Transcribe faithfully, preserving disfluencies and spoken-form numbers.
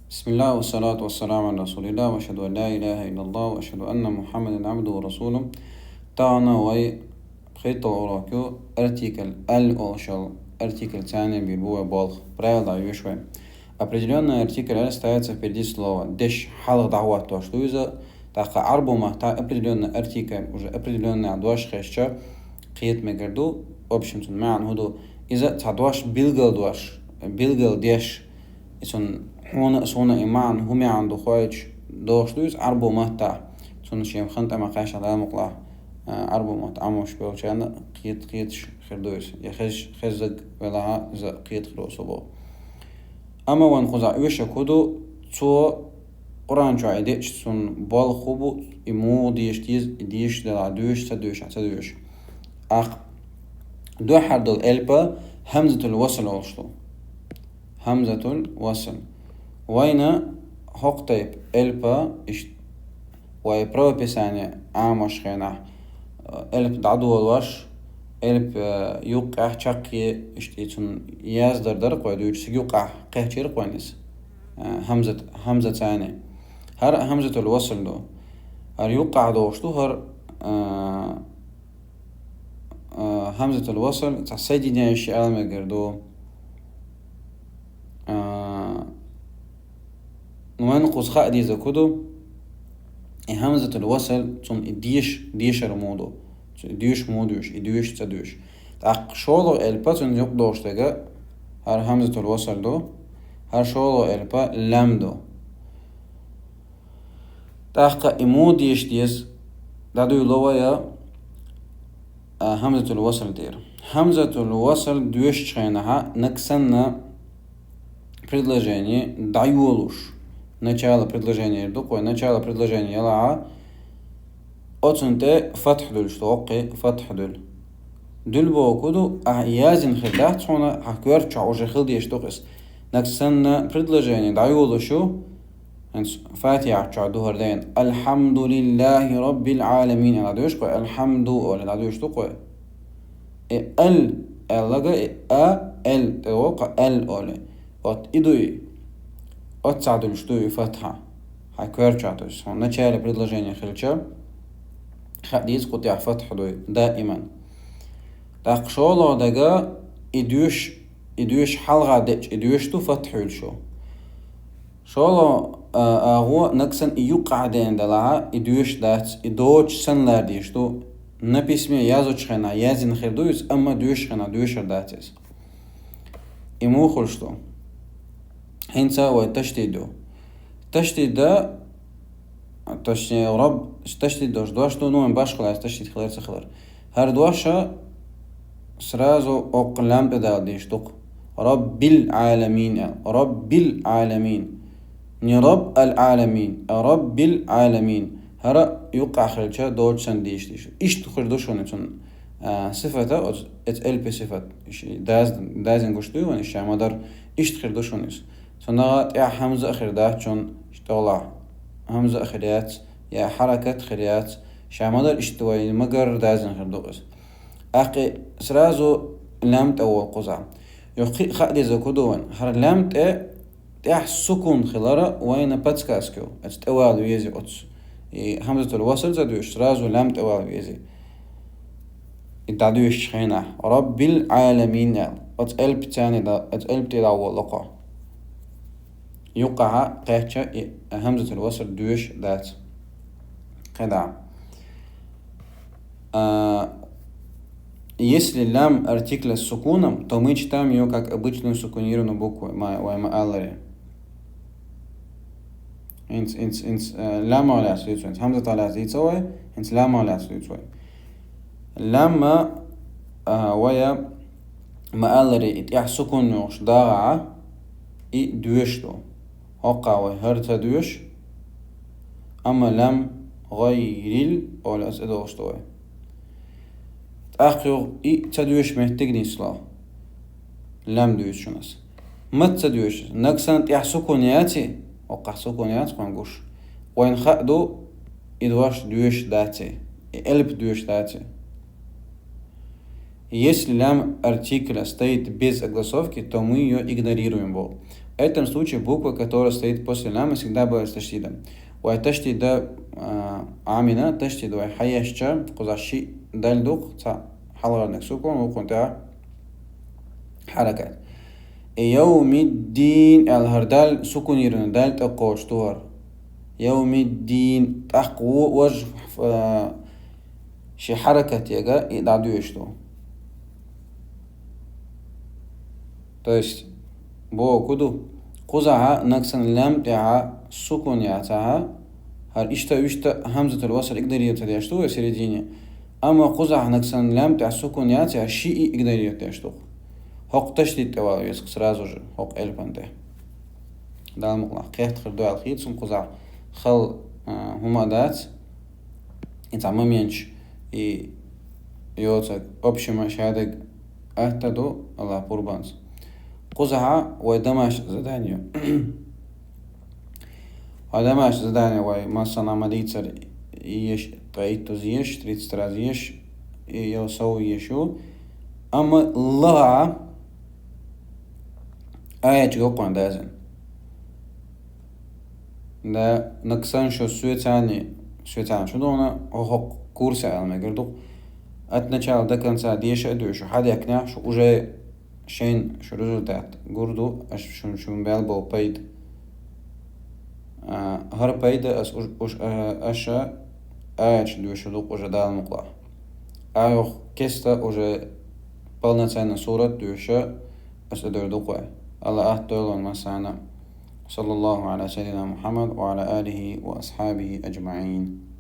بسم الله والصلاة والسلام على رسول الله وأشهد أن لا إله إلا الله وأشهد أن محمدا عبده ورسوله. Тахана вай пхийтта урок ю, артикль аль олуш йола артикль царна бийр бу вай болх. Правила дӀайоьшу вай. Определённый артикль аль ставится впереди слова. Деш хьалха дӀахӀоттош ду иза, тӀаккха Ӏарбо маттахь определённый артикль, уже определённый дош хезча, кхета мегар ду, в общем, цун маьӀна хӀун ду. Иза цхьа дош билгал дош, билгал деш, и цун хьуна а, суна а и маьӀна, хӀун маьӀна ду хоуьйтуш дош ду иза Ӏарбо маттахь. Цунна шен хантӀа ма кхаьчча Дала мукъалахь, а, Ӏарбо матта Ӏамош болчарна кхета-, кхеташ хир ду иза. Я хез-, хеззарг велахь а, иза кхета хир ву со боху. Амма вайн кхузахь оьшург хӀун ду, цо Къуръан чохь и деъча цунна болх хӀун бу, и муха деша деза, и дешаш делахь доьшу, ца доьшу, ца доьшу. ТӀаккха дуьххьара долу элп хьамзатул васл олуш ду. Хьамзатул васл. Вайна хӀокху тайпа элп, иштта вай правописание Ӏамош хенахь, э, элп дӀадолош, элп, э, юккъехь чаккхе, иштта и цунна яздар дара кхой дуьйцу, цига юккъехь кхечира кхойна иза. Э, хьамзат-, хьамза царна. ХӀара хьамзатул васл ду. ХӀара юккъехь долуш ду, хӀара, э, э, хьамзатул васл, цхьа соединяющий ала мегар ду. Э, Ну, вайна кхуза хаа дезарг хӀун ду? И хьамзатул васл, цунна и деш-, дешар муха ду? Цу и доьшу муха доьшу, и доьшу, ца доьшу. ТӀаккха шолгӀа элп цунна юкъа долуш дерг, хӀара хьамзатул васл ду, хӀара шолгӀа элп лам ду. ТӀаккха и муха деша деза, дӀадуьйло вай, а, хьамзатул васл тӀера. Хьамзатул васл доьшучу хенахь, нагахь санна предложение дӀайолуш. Начало предложения ду кхой, начало предложения ялахь, оцунна тӀе фатхь дуьллуш ду, оккхе фатхь дуьллу. Дуьллу бохург хӀун ду, ахь яздина хир дац хьуна, хьан коьрта чохь уже хила дезаш ду-кх иза. Нагахь санна предложение дӀайолуш ю, хӀинца Фатихьа чохь ду хӀара дайна. Алхьамдулиллахи Роббил Ӏаламин аьлла доьшу кхой, алхьамду олий дӀадоьшу ду кхой. И ал аьлларг, и а, ал тӀе воккха ал олий. Вот и ду и. Оццахь дуьллуш ду и фатхьа. Хьан коьрта чохь, то есть, хьуна начале предложения хилча, хаа деза кху тӀехь фатхьа дуй, даиман. ТӀаккха шолгӀа дерг, и доьш, и доьш хьалха деъча, и доьш ду фатхьа хуьлуш ю. ШолгӀа, а, агӀо, нагахь санна и юккъехь деана делахь, и доьшуш дац, и доцуш санна лара дезаш ду. На письме яздечу хенахь яздина хир ду иза, амма доьшучу хенахь доьшур дац иза. И муха хуьлуш ду? ХӀинца вай ташдид ду. Ташдид да, точнее, раб, ташдид долуш дош ду, ну, вайн башхалла аьлча ташдид хилар, ца хилар. ХӀара дош сразу оккха лам тӀе дала дезаш ду-кх. Роббил Ӏаламин аьлла. Роббил Ӏаламин. Не Рабб аль-Ӏаламин, а Роббил Ӏаламин. ХӀара юккъехь хилча доцуш санна дезаш дезаш. Иштта хир ду шуна цунна, а, сифата, оцу, эцу элпе сифат. Иш даз-, дазина гуш дуй вайн, иш ма-дарра, иштта хир ду шуна иза. Цунах тӀехь хьамза а хир дац шуна, иштта гӀалахь. Хьамза а хир яц, я хьаракат а хир яц. Ша ма-дарра иштта вай ма-гарра дазина хир ду иза. ТӀаккха сразу лам тӀе волу кхузахь. Юха кхин а хаа дезарг хӀун ду вайн? ХӀара лам тӀе, тӀехь сукун хилар вайна подсказка ю. Оцу тӀе вала веза оцу. И хьамзатул васл ца доьшу, сразу лам тӀе вала веза. И дӀадоьшучу хенахь, Роббил Ӏаламин аьлла. Оцу элпаца да-, оцу элпа тӀе дӀаволало кхо. Юккъехь кхаьчча и хьамзатул васл доьшуш дац. КхидӀа. А, если лам артикль с сукуном, то мы читаем её как обычную сукунированную букву, ма-, вай ма-аллара. ХӀинца, хӀинца, хӀинца, э, ламах лаьцна дуьйцу вай, хӀинца хьамзатах лаьцна дийца вай, хӀинца ламах лаьцна дуьйцу вай. Лам, а, вай ма-аллара, и тӀехь сукун йолуш дагӀахь, и доьшуш ду. ХӀокхахь вай хӀара ца доьшу, амма лам гӀайрил олий аса тӀедогӀуш ду вай. ТӀаккха юха и ца доьшу меттиг нисло. Лам дуьйцу шуна аса. Маца ца доьшу? Нагахь санна тӀехь сукун яций? ХӀокхахь сукун яц, кхунна гуш. Вайна хаа ду, и дош доьшуш даций, и элп доьшуш даций. Если лам артикля стоит без огласовки, то мы её игнорируем, боху. В этом случае буква, которая стоит после ляма, всегда бывает с ташдидом. Вай ташдид да, а, амина, ташдид вай хьаешча, кхузахь шиъ даль ду-кх, цхьаъ хьалхарниг сукун, вукхун тӀехь хьаракат. И явмиддин аьлла хӀара даль сукунированный даль тӀакхочуш ду хӀара. Явмиддин, тӀаккха ву-, вож, а, ши хьаракат яга и дӀадоьшуш ду. То есть, боху ду, кхузахьа нагсан лам тӀехьа сукун яцахьа, хӀара иштта, вишта хӀамзатул васл игнорировать деш ду вай середине. Амма кхузахьа нагсан лам тӀехьа сукун яцахьа, шиъ игнорировать деш ду. ХӀокху ташдид тӀе вала веза сразу же, хӀокху элпан тӀе. Дала мукълахь, кхетта хир ду аьлла хета суна кхузахь хала, а, хӀума а дац. И цхьа моменча и йоцург общема шадерг атта ду Аллах пурбанца. Кхузахьа вай домашнее задание. Вай домашнее задание вай массанхьа ма дийцара еш, ткъе иттаза еш, тридцать раз еш, и йо сов еш ю. Амма лагӀа аяча гӀокхунна дазан. Да, нагсан шо соьцани, соьцани шу дона, хӀокху курсе аьлла мегар ду. От начала до конца деша а дуьйшу, хьадехкнехь шу уже шайн шу результат гур ду, аш шун, шун бел болу пайда. А, хӀара пайда ас уж, уж, а, аша аяча дуьйшу ду уже Дала мукълахь. Айхьа кеста уже полноценный сурат дуьйша ас а дуьр ду кхой. Алла атта дойлон массана. صلى الله على سيدنا محمد وعلى آله وأصحابه أجمعين.